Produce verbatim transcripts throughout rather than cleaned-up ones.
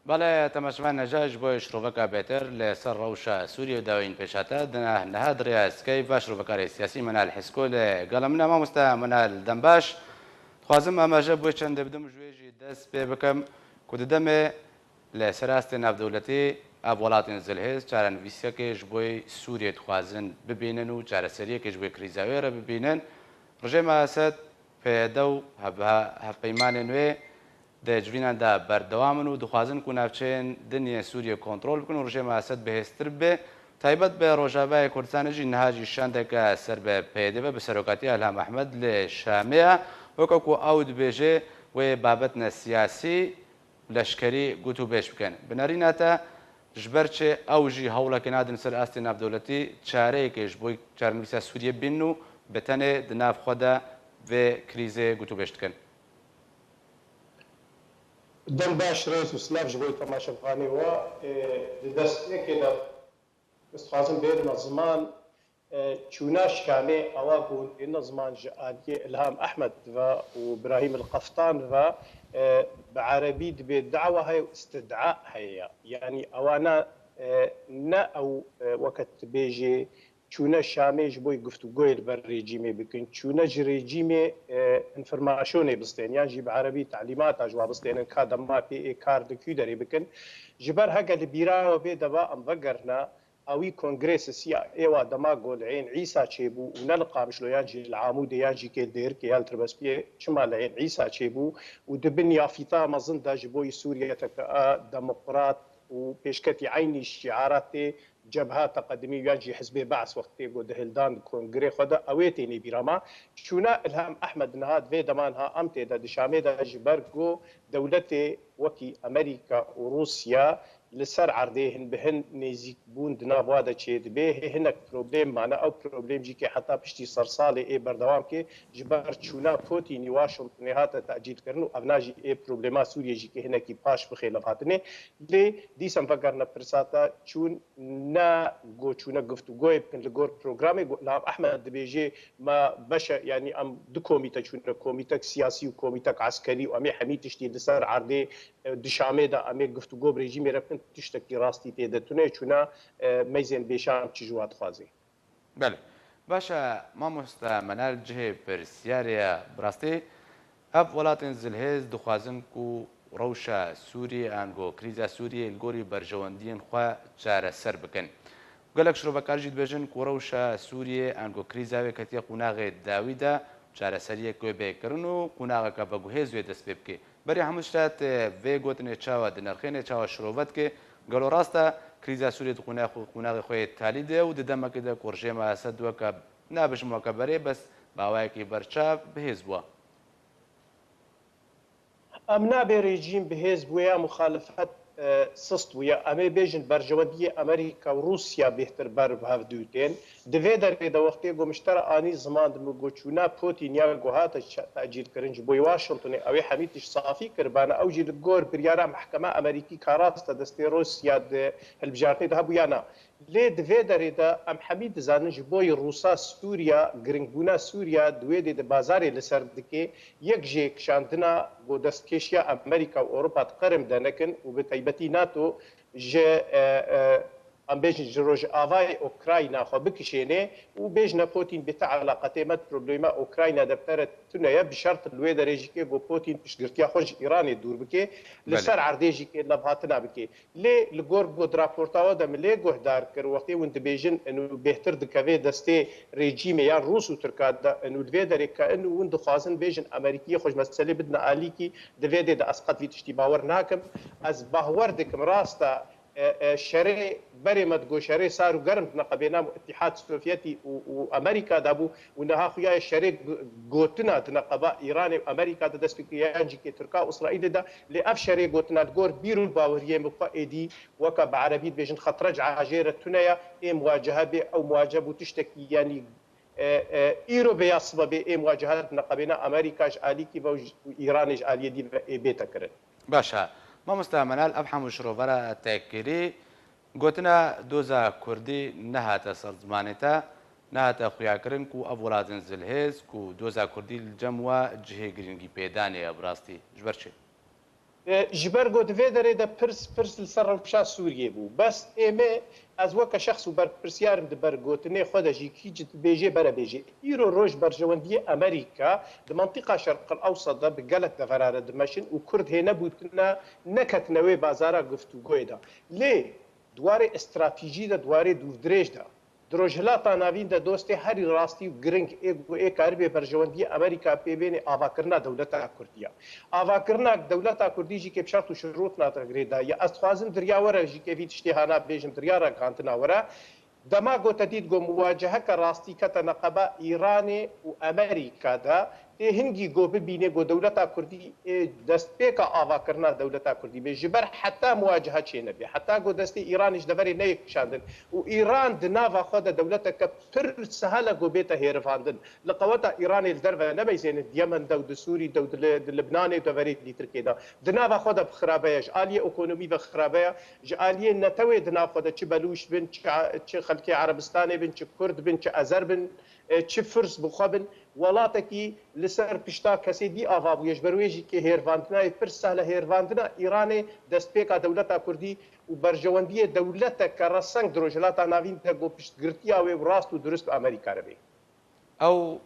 Belê, temaşevan, neca ji bo şiroveka bêtir li ser rewşa Sûriyê û dawiyên pêşhate dina niha di rêya Skype ve şirovekarê siyasî Menal Hisko li gela min e. Mamoste Menal, dem baş. Dixwazim amaje bo çendê bidim ji wê jî dest pê bikim ku di demê li ser astê navdewletî ev welatên zilhêz çarenivîsiyekê ji bo Sûriyê dixwazin bibînin û çareseriyekê ji bo krîza wê re bibînin. Rejîma Esed, P Y D û hev-, hevpeymanên wê di civînan de berdewam in û dixwazin ku navçeyên din yên Sûriyê kontrol bikin û rejîma Esed bihêztir bibe. Taybet bi Rojavayê Kurdistanê jî niha jî şandeke ser bi P Y D ve bi serokatiya Ilham Ehmed li Şamê ye. Weke ku ew dibêje, wê babetine siyasî, leşkerî gotûbêj bikin. Bi nerîna te, ji ber çi ew jî hewlekê nadin ser astê navdewletî çareyekê ji bo çarenivîsa Sûriyê bînin û bi tenê di nav xwe de vê krîzê gotûbêj dikin? Dem baş, rêz û silav ji bo temaşevanê we. Ê, di destpêkê de ez dixwazim bêrime ziman, e, çûna Şamê ewa bûn êne ziman ji aliyê Ilham Ehmed ve û Birahîm El Qeftan ve, e, bi erebî dibê dawa heye û istid'a heye. Yanî ewana, e, ne ew, e, weke tu bêjê çûne Şamê ji bo guftûgoyê li ber rejîmê bikin, çûne ji rejîmê, e, înformasyonê bistên, yan jî bi erebî telîmata ji wa bistênin ka dema pê ê kar di kû derê bikin. Ji ber heke li bîra we bê deva em vegerine, ewî kongrê sisiya êwa dema ku li Ên Îsa çêbû û ne li Qamişlo yan jî li Amûdê yan jî kê li Dêrikê yan li Tirbespiyê, çima li Ên Îsa çêbû û di bin yafîta mezin de ji bo Sûriye teke demokrat û pêşketî eynî şiaratê Cebha Teqedimî yan jî Hizbê Be's wextê ku dihildan di kongrê xwe de, ew ê tênê bîra me. Çûna Ilham Ehmed niha di vê deman ha em tê de di Şamê de ji ber ku dewletê wekî Amerîka û Rûsya li ser erdê hin bi hin nêzîkbûn di nav wa de çêdibe. Hê hinek problem mane. Ew problem jî ke heta piştî sersalê ê berdewam ke ji ber çûna Putinî Washingtonê hate tecîlkirin û evna jî ê problema Sûriyê jî ke hinekî paş bixêle hatinê. Lê dîsa em vegerine pirsa te, çûn ne ku çûne guftûgoyê bikin li gor programê ku Ilham Ehmed dibêje me beşe, yanî em du komîte çûne, komîtek siyasî û komîtek eskerî û em ê hemî tiştî li ser erdê, e, di Şamê de em ê guftûgo bi rejîmê re bikin, tiştekî rastî tê de tune, çûna, e, meyzên bêşam çi ji wa dixwazê. Belê. Baş e, mamoste Menal, cihê pirsiyarê ye. Bi rastî, ev welatên zilhêz dixwazin ku rewşa Sûriyê, ango krîza Sûriyê li gorî berjewendiyên xwe çareser bikin. Gelek şirovekar jî dibêjin ku rewşa Sûriyê, ango krîza wê ketiye qonaxê dawî de, çareseriyek wê bê kirin û qonaxeke veguhêz wê dest pê bike. Berî hemû tişt, e, vê gotinê çawa dinirxêne, çawa şirove dike? Gelo rast e, krîza Sûriyê di qonax-, qonaxê xwe yê talî de û di demekê de ku rejêma Esed weke, nabêjim weke berê, bes bi awayekî berçav bihêz bûye? Em nabê rejîm bihêz bûye ya muxalefet, e, sist bûye. Em ê bêjin berjewendiyê Amerîka û Rûsya bêhtir ber bi hev dû tên. Di vê derê de wextê ku min ji te re anî ziman, di min got çûna Putin ya ku hate çe-, tecîlkirin ji bo Washingtonê, ew ê hemî tişt safî kiribane, ew jî li gor biryara mehkema Amerîkî ka rast e destê Rûsya di hilbijartinê de hebû ya na. Lê di vê derê de em hemî dizanin ji bo Rûsa Sûriya, giringbûna Sûriya di wê dê de bazarê li ser dike, yek jê kişandina ku destkêşiya Amerîka û Ewropa di qerim de nekin û bi taybetî nato ji, e, e, em bêjin ji rojavayê Ukrayna xwe bikişêne û bêjine Putin bê te eleqetê me di problema Ukrayna de bi te re tune ye, bi şert li wê derê jî ke ku Putin piştgirtiya xwe ji Îranê dûr bike, li Belê. ser erdê jî ke levhatina bike. Lê li gor ku di raporta we de min lê guhdar kir, wextê hûn dibêjin û bêhtir dikeve destê rejîmê ya Rûs û Tirka de û li vê derê ke û hûn dixwazin bêjin Amerîkiyê xwe ji meselê bidine alîkî, di vê dê de ez qet vî tiştî bawer nakim. Ez bawer dikim rast e, e, e, şerê berê me digo şerê sar û germ dineqebêna Îtîhad Sovyetî û, û Amerîka de bû û niha xuya ye şerê gu-, gotina dineqeba Îranê û Amerîka de dest pê kiriye yan jî kê Tirka û Îsraîlê de. Lê ev şerê gotina li gor bîr û baweriyê min xwe êdî weke bi erebî dibêjin xetreca jê re tune ye, ê muwacehe bê, ew muwacehe bû tiştekî, yanî, e, e, îro bê ya sibe bê, ê muwacehe di neqebêna Amerîka ji alîkî ve û ji, û Îranê ji aliyê dî ve ê bête kirin. Baş e. Mamoste Menal, ev hemû şirovera te kirî, gotina doza kurdî nehate ser zimanê te, nehate xuyakirin ku ev welatên zilhêz ku doza kurdî li cem we cihê girîngî pêdanê ye, bi rastî ji ber çi? E, ji ber ku di vê derê de pirs, pirs li ser rewşa Sûriyê bû. Bes ê me, ez weke şexs û berpirsiyar im di ber gotinê xwe de jî kî ci dibêjê bere bêjê. Îro roj berjewendiyê Amerîka di mentiqa Şerqil Ewsat de bi gelek devera re dimeşin û Kurd hê nebûtine, neketine wê bazara guftûgoyê de. Lê di warê stratejî de, di warê dûvdirêj de, di Rojhilata Navîn de dostê herî rastî û giring ê ku ê karibê berjewendiyê Amerîka pê bênê avakirina dewleta Kurdî ye. Avakirina dewleta Kurdî jî kê bi şert û şirût nate girêdayî ye. Ez dixwazim dirya were jî kê vî tiştê hana bêjim, dirya ragihandina were. Dema ku te dît ku muwaceheke rastî kete neqeba Îranê û Amerîka de, tê hingî ku bibînê ku dewleta Kurdî ê destpêka avakirina dewleta Kurdî bê. Ji ber heta muwaceha çênebê, heta ku destê Îranê ji deverê neyê kişandin û Îran di nava xwe de dewleteke pir sehel e ku bête hêrivandin. Li qeweta Îranê li derve nemeyzêne, di Yemen de û di Sûrî de û di Li-, di Libnanê û deverê dîtirkê de. Di nava xwe de bi xirabe ye, ji aliyê ekonomî ve xirabe ye, ji aliyê netewê di nav xwe de çi Belûş bin, çi, çi xelkê Erebistanê bin, çi Kurd bin, çi Ezer bin, e, çi Firs bi xwe bin, welatekî li ser pişta kesê dî ava bûye. Ji ber wê jî kê hêrvandina yê pir sehl e. Hêrvandina Îranê destpêka dewleta Kurdî û berjewendiyê dewleteke reseng di Rojhilata Navîn de ku piştgirtiya wê û rast û durust bi Amerîka re bê. Ew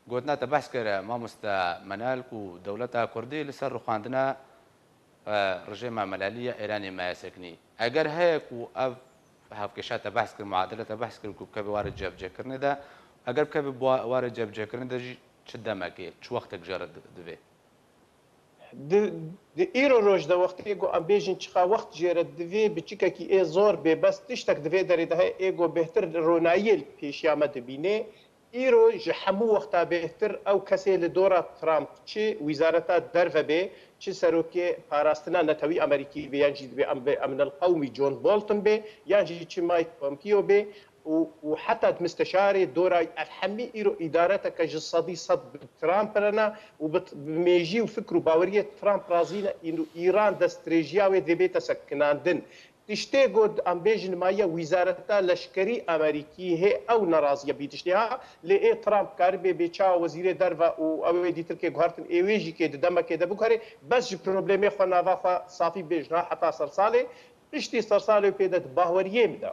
gotina te behs kir, mamoste Menal, ku dewleta Kurdî li ser rûxandina, e, rejêma melalî ya Îranê maya sekinî. Eger heye ku ev hevkêşa te behs kir, muadele te behs kir ku bikeve warê cebcêkirinê de, eger bikeve wa-, warê cebcêkirinê de jî çi demekê, çi wextek jê re di-, divê? Di, di îro roj de wextê ku em bêjin çiqa wext jê re divê biçikekî ê zor bê, bes tiştek di vê derê de heye ê ku bêhtir ronayiyê li pêşiya me dibînê. Îro ji hemû wexta bêhtir ew kesê li dora Trump, çi wîzareta derve bê, çi serokê parastina netewî Amerîkî bê, yan jî dibê em bê Emnel Qewmî John Bolton bê, yan jî çi Mike Pompeo bê û, û heta di misteşarê dora, ev hemî îro îdareteke ji sedî sed bi Trump re ne û bi, bi mêjî û fikr û baweriyê Trump razî ne, îro Îran destdirêjiya wê dê bête sekinandin. Tiştê ku em bêjin maye wîzareta leşkerî Amerîkî hê ew nerazî ye bî tiştê ha, lê ê Trump karibê bê çawa wezîrê derve û ew ê dîtirkê guhertin ê wê jî kê di demekê de biguherê, bes ji problemê xwe nava xwe safî bêjin ha heta sersalê. Piştî sersalê pê de di bahweriyê min de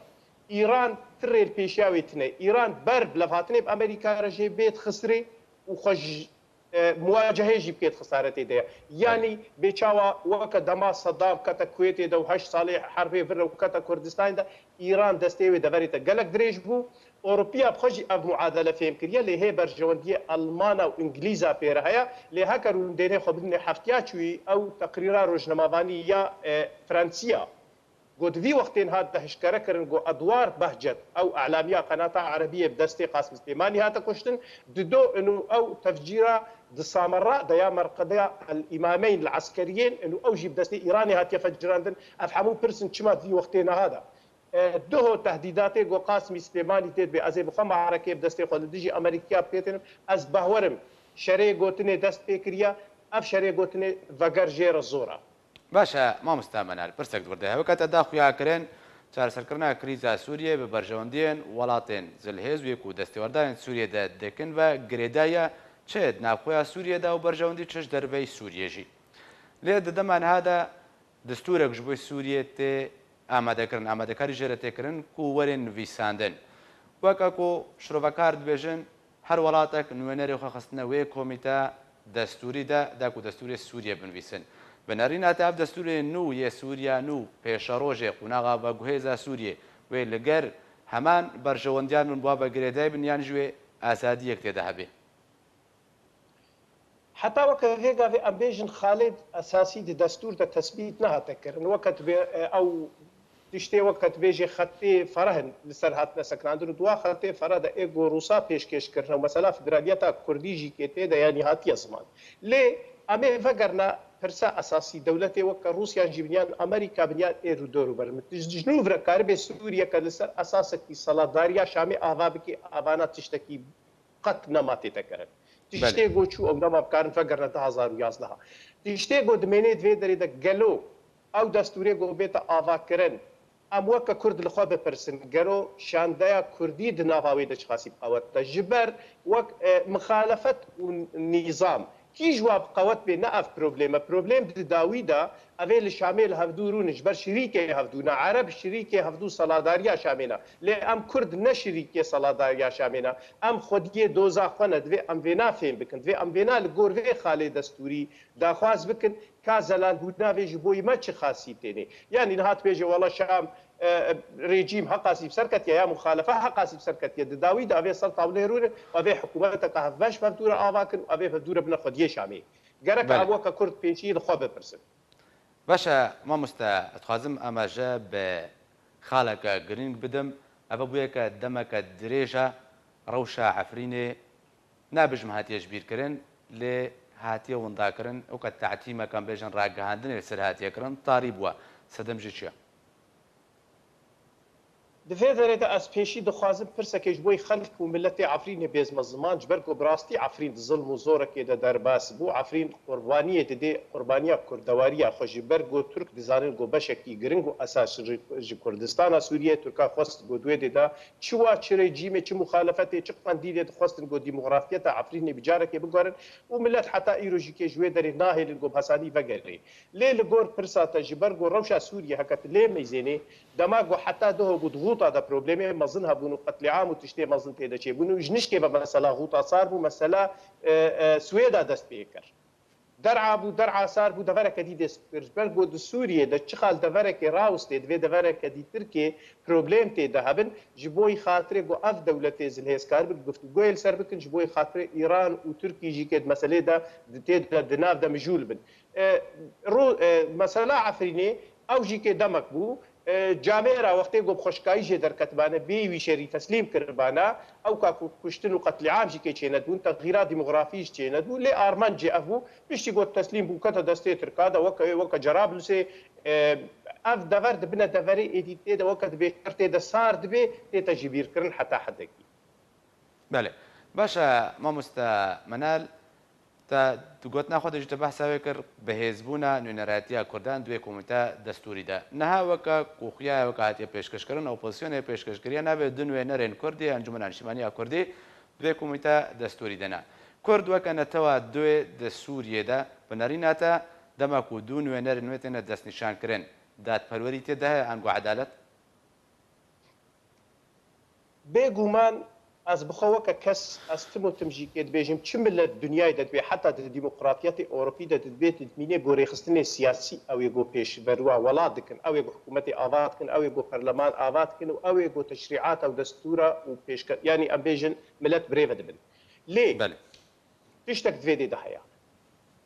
Îran ti rê li pêşiya wê tine. Îran ber bi levhatinê bi Amerîka re jê bê dixisirê û xwe ji e, muwacehê jî bikêt xisaretê de ye. Yanî bê çawa weke dema Saddam kete Kuwêtê de û heşt salê herbê vir re û kete Kurdistanê de, Îran destê wê deverê te gelek dirêj bû. Ewropiya bi xwe jî ev muadele fêm kiriye, lê hê berjewendiyê Elmana û Îngilîza pê re heye, lê heke rûndênê xwe bidinê heftiya çûyî ew teqrîra rojnamevanî ya, e, Fransiya, Got, vî wextên hat de hişkere kirin ku Edward Behcet, ew elamiya Qenata Erebiyê bi destê Qasim Silêmanî hate kuştin, dido inu ew tefcîra di Samerra de ya merqedeya El Îmameyn li eskeriyên inu ew jî bi destê Îranê hatiye fecirandin. Ev hemû pirsin çima di vî wextê niha de? E, duho tehdîdatê ku Qasimî Silêmanî tê dibê, ez ê bi xwe marekê bi destê xwe li dijî Amerîkiya pê tênim, ez behwerim şerê gotinê dest pê kiriye, ev şerê gotinê veger jê re zor e. Baş e, mamoste Menal, pirsek di wir de heye. Weke te da xuya kirin, çareserkirina krîza Sûriyê bi berjewendiyên welatên zilhêz wê ku destêwerdarên Sûriyê de dikin ve girêdayî ye, çi di navxweya Sûriyê de û berjewendî çi ji derveyî Sûriyê jî. Lê di dema niha de destûrek ji bo Sûriyê tê amadekirin, amadekarî jê re tê kirin ku were nivîsandin. Weke ku şirovekar dibêjin, Her welatek nûnerê xwe xistine wê komîte destûrî de, da ku destûrê Sûriyê binivîsin. Bi nerîna te ev destûrê nû yê Sûriya nû, pêşerojê, qonaxa veguhêza Sûriyê, wê li ger heman berjewendiyan bin, bi wa ve girêdayî bin, yan jî wê azadiyek tê de hebê? Heta weke vê gavê em bêjin xalê esasî di destûr de tesbît nehate kirin. Weke tu bê, e, ew tiştê weke tu bêjê xetê fereh in li ser hatine sekinandin û di wa xetê fereh de ê ku Rûsa pêşkêş kirine û mesela federaliyeta Kurdî jî kê tê de yanî hatiye ziman. Lê em ê vegerine pirsa esasî, dewletê weke Rûsyan jî bin yan Amerîka bin yan ê rû dor û ber min. Tu ji nû ve karibê Sûriyeke li ser esasekî seladariya Şamê ava bikî, avana tiştekî qet nema tête kirin. Belê. Tiştê ku çû ew nema bikarin vegerine du hazar û yazdeh. Tiştê ku dimênê di vê derê de gelo ew destûrê ku bête avakirin, em weke Kurd li xwe bipirsin, gelo şandeya Kurdî di nava wê de çiqasî bi qewet e? Ji ber wek, e, mixalefet û nîzam, kî ji wa bi qewet bê, ne ev problem e. Problem di dawî de Ev ê li Şamê li hevdû rûnin, ji ber şirîkê hevdû ne. Ereb şirîkê hevdû seladariya Şamê ne. Lê em Kurd ne şirîkê seladariya Şamê ne. Em xwediyê doza xwe ne. Divê em vêna fêm bikin. Divê em vêna li gor vê xalê destûrî daxwaz bikin. Ka zelal hûna vê ji bo yî me çi xasî tênê? Yanî niha dibêje, wela Şam, e, e, rejîm heqasî bi ser ketiye ya muxalefe heqasî bi ser ketiye. Di dawî de ev ê ser tawlê rûne, ev ê hikûmeteke hevbeş bi hevdû re ava kin û ev ê bi hevdû re bine xwediyê Şamê. Gerek Belê. Ev weke Kurd pêşî li xwe bipirsin. Baş e, mamoste, ez dixwazim amaje bi xaleke girîng bidim. Ev bûyeke demeke dirêj e, rewşa Efrînê nabêjim hatiye ji bîr kirin, lê hatiye winda kirin, weke te'tîmeke em bêjin ragihandinê li ser hatiye kirin, tarî bûye. Sedem jî çi ye? Di vê derê de ez pêşî dixwazim pirsekê ji bo xelk û miletê Efrînê bêzme ziman, ji ber ku bi rastî Efrîn di zilm û zorekê de derbas bû. Efrîn qurbaniyê didê, qurbaniya kurdewariya xwe, ji ber ku Tirk dizanin ku beşekî giring û esas ji, ji Kurdistana Sûriyê, Tirka xwest ku di wê dê de çi wa, çi rejîmê, çi muxalefetê, çi qendîlê dixwestin ku demografiyeta Efrînê bi carekê biguherin û milet heta îro jî kê ji wê derê nahêlin ku bi hesanî vegerê. Lê li gor pirsa te, ji ber ku rewşa Sûriyê heke tu lê meyzênê, dema ku heta doho bû di Xûta de problemê mezin hebûn û qetlîam û tiştê mezin tê de çêbûn û ji nişkê ve mesela Xûta sar bû, mesela, e, e, Swêda dest pê kir. Der'a bû, der'a sar bû, devereke dî dest pê kir. Ji ber ku di Sûriyê de çiqal deverekê rawistê, divê devereke dî Tirkê problem tê de hebin, ji bo xatirê ku ev dewletê zilhêzkar bin, guftûgoyê li ser bikin, ji bo xatirê Îran û Tirkî jî kê di meselê de di tê de di nav de mijûl bin. E, ro-, e, mesela Efrînê, ew jî kê demek bû. E, camêra wextê ku bi xweşikayî jê derketibane, bêyî wî şerî teslîm kiribana, ew ka ku kuştin û qetlîam jî kê çênedibûn, texîra demografî jî çênedibû. Lê armancê ev bû, piştî ku teslîm bû, kete destê Tirka de, weke, weke Cerablusê, e, ev dever dibine deverê êdî tê de, weke dibê şer tê de sar dibê, tête jibîrkirin heta hedekî. Belê. Baş e, mamoste Menal, te di gotina xwe de jî tu behsa wê kir, bihêzbûna nûneratiya Kurdan di wê komîte destûrî de. Niha weke ku xuya ye, weke hatiye pêşkêşkirin, opozisyonê pêşkêş kiriye, navê du nûnerên Kurdî, Encûmena Niştîmaniya Kurdî, di wê komîte destûrî de ne. Kurd weke netewa duyê di Sûriyê de bi nerîna te, dema ku du nûnerên wê têne destnîşankirin, dadperwerî tê de heye ango edalet? Bêguman ez bi xwe weke kes, ez tim û tim jî kê dibêjim, çi milet dinyayê de dibê, heta di demokratiyetê Ewropî de dibê, dibînê ku rêxistinê siyasî ew ê ku pêşveruwa welat dikin, ew ê ku hikûmetê ava dikin, ew ê ku perleman ava dikin û ew ê ku teşrîata û destûra û pêşke-, yanî em bêjin milet bi rê ve dibin. Lê Belê. Tiştek di vê dê de heye.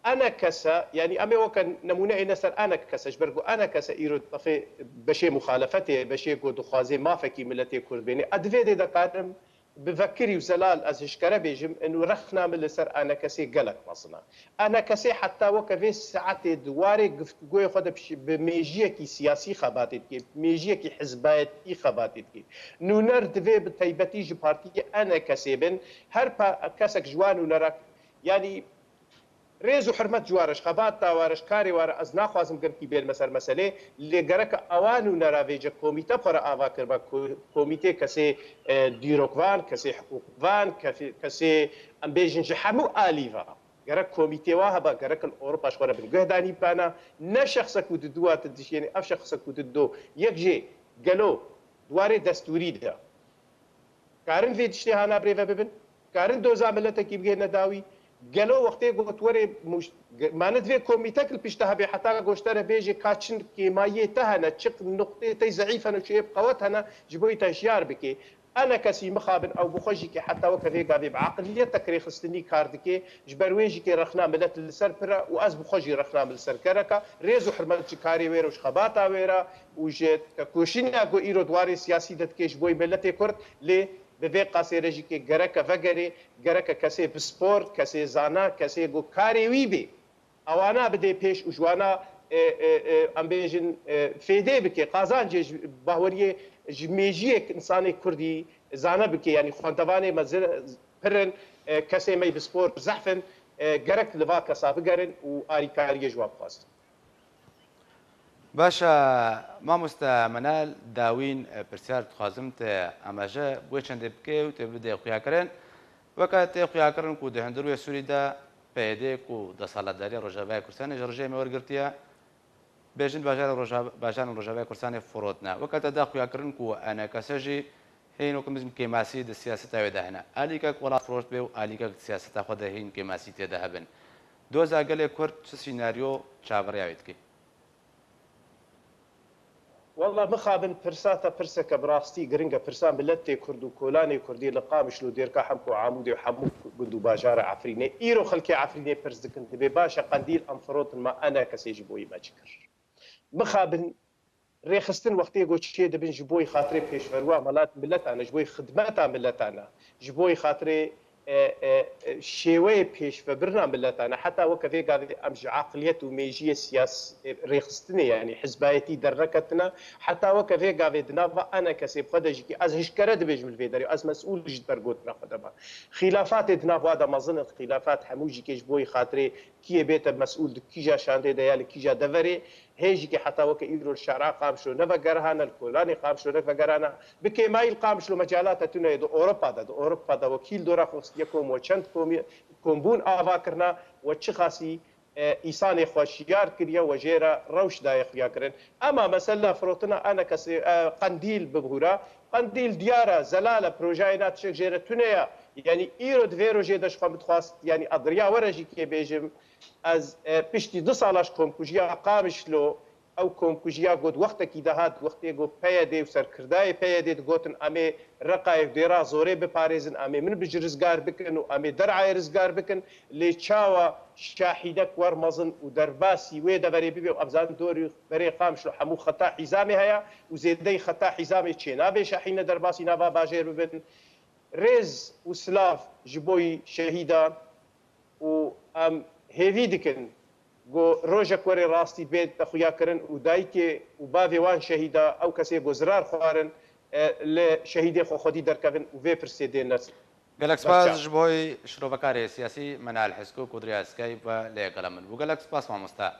Enekese, yanî em ê weke nemûne êne ser enekese, ji ber ku enekese îro di tefê beşê muxalefetê ye, beşê ku dixwazê mafekî miletê Kurd bênê. Ez di vê dê de karim bi vekirî û zelal ez hişkere bêjim, û rexna min li ser enekesê gelek mezin e. Enekesê heta weke vê saetê di warê giftûgoyê xwe de bi şi-, bi mêjiyekî siyasî xebatê dike, bi mêjiyekî hizbayetî xebatê dike. Nûner divê bi taybetî ji partiyê enekesê bin, her pa-, kesek ji wan nûnera, yanî, rêz û hurmet ji wa re, ji xebata wa re, ji karê wa re, ez naxwazim girkî bênime ser meselê, lê gereke ewa nûnera vêce komîte xwe re ava kiriba, ko-, komîtê kesê, e, dîrokvan, kesê hiqûqvan, kefê-, kesê, em bêjin, ji hemû alî ve. Gerek komîtê wa heba, gerek li Ewropa ji xwe re bin guhdanî bana, ne şexsek û didu wa tu dişênî, ev şexsek û didu yek jê gelo di warê destûrî de. Karin vê tiştê hana birêve bibin? Karin doza miletekî bigihêne dawî? Gelo wextê got werê muş-, ge-, mane divê komîtek li pişta hebe heta goştere bêje ka çi kêmayiyê te hene, çi nuqtê te zeîf hene, çi yê bi qewet hene, ji bo te hişyar bike. Ene kesî mixabin ew bi xwe jî ke heta weke vê gavê bi aqiliyetek rêxistinî kar dike, ji ber wê jî ke rexna milet li ser pir e û ez bi xwe jî rexna min li ser gerek e. Rêz û hurmet ji karê wê re û ji xebata wê re û ji tekoşîna ku îro di warê siyasî de dike ji bo miletê Kurd, lê bi vê qasê re jî ke gereke vegerê, gereke kesê pispor, kesê zana, kesê ku karê wî bê, ewana bidê pêş û ji wana, e, e, e, em bêjin, e, fêdê bike, qazancê ji baweriyê, ji mêjiyê însanê Kurdî zana bike, yanî xwendevanê me zir-, pir in, e, kesê me yî pispor zehf in, e, gerek li va kesa bigerin û arîkariyê ji wan bixwazin. Baş e, mamoste Menal, dawîn, e, pirsyar dixwazim te amaje bi wê çendê bike û te bide xuyakirin. Weke tê xuyakirin ku di hundir wê Sûrî de P Y D ku desthilatdariya Rojavayê Kurdistanê ji rejîmê wergirtiye, Bêjin bajarê Rojava-, bajarên Rojavayê Kurdistanê firotine. Weke te da xuyakirin ku E N K S jî hîn wekî min kêmasî di siyaseta wê de hene. Alîkek welat firot bê û alîkek di siyaseta xwe de hîn kêmasî tê de hebin. Doza gelê Kurd çi sînaryo çavriya wê dike? Walla mixabin pirsa te pirseke bi rastî giring e. Pirsa miletê Kurd û kolanê Kurdî li Qamişlo, Dêrka Hemko, Amûdê û hemû gund û bajara Efrînê. Îro xelkê Efrînê pirs dikin, dibê baş e qendîl em firotin ma E N K S ji bo yî me çi kir? Mixabin rêxistin wextê ku çê dibin ji bo yî xatirê pêşveruwa milet, miletan e, ji bo yî xidmeta miletan e, ji bo yî xatirê e, e, e, şêweyê pêşvebirina miletan e. Heta weke vê gavê em ji aqiliyet û mêjiyê siyas-, e, rêxistinê, yanî hizbayetî derneketine. Heta weke vê gavê di nava E N K S ê bi xwe de jî kî ez hişkere dibêjim li vê derê, ez mesûl ji ber gotina xwe de me. Xîlafatê di nav wa de mezin in, xîlafat hemû jî kê ji bo yî xatirê kiyê bête mesûl di kîja şandê de ya li kîja deverê, hê jî kê heta weke îro li şara Qamişlo nevegerihane, li kolanê Qamişlo nevegerihane. Bi kêmayî li Qamişlo mecalata tune ye di Ewropa de. Di Ewropa de wekî li dora xwe xistiye kom we çend komî-, kombûn ava kirine, we çi xasî, e, îsanê xwe şiyar kiriye, we jê re rewş daye xuya kirin. Ema mesela firotina E N K S ê, e, qendîl bibûra. Qendîl diyar e, zelal e, projeyê na tişek jê re tune ye. Yanî îro di vê rojê de ji xwe min dixwast, yanî ez di riya we re jî kê bêjim, ez, e, piştî du sala ji komkujiya Qamişlo, ew komkujiya got wextekî de hat, wextê got P Y D û serkirdayê P Y D digotin, em ê Reqayê û Dêra Zorê biparêzin, em ê Minbicî rizgar bikin û em ê Derayê rizgar bikin. Lê çawa Şahînek wer mezin û derbasî wê deverê bibe û em zanin dorî berê Qamişlo hemû xeta hîzamê heye û zêdeyî xeta hîzamê çênabe Şahîne derbasî nava bajêr bibin. Rêz û silav ji bo yî şehîdan û em hêvî dikin ku rojek were rastî bête xuyakirin û dayikê û bavê wan şehîda, ew kesê ku zirar xwarin, e, li şehîdê xwe xwedî derkevin û vê pirsê dê nesin. Gelek spas ji bo şirovekarê siyasî Menal Hisko ku di riya Skype ve lê gela min bû. Gelek spas mamoste.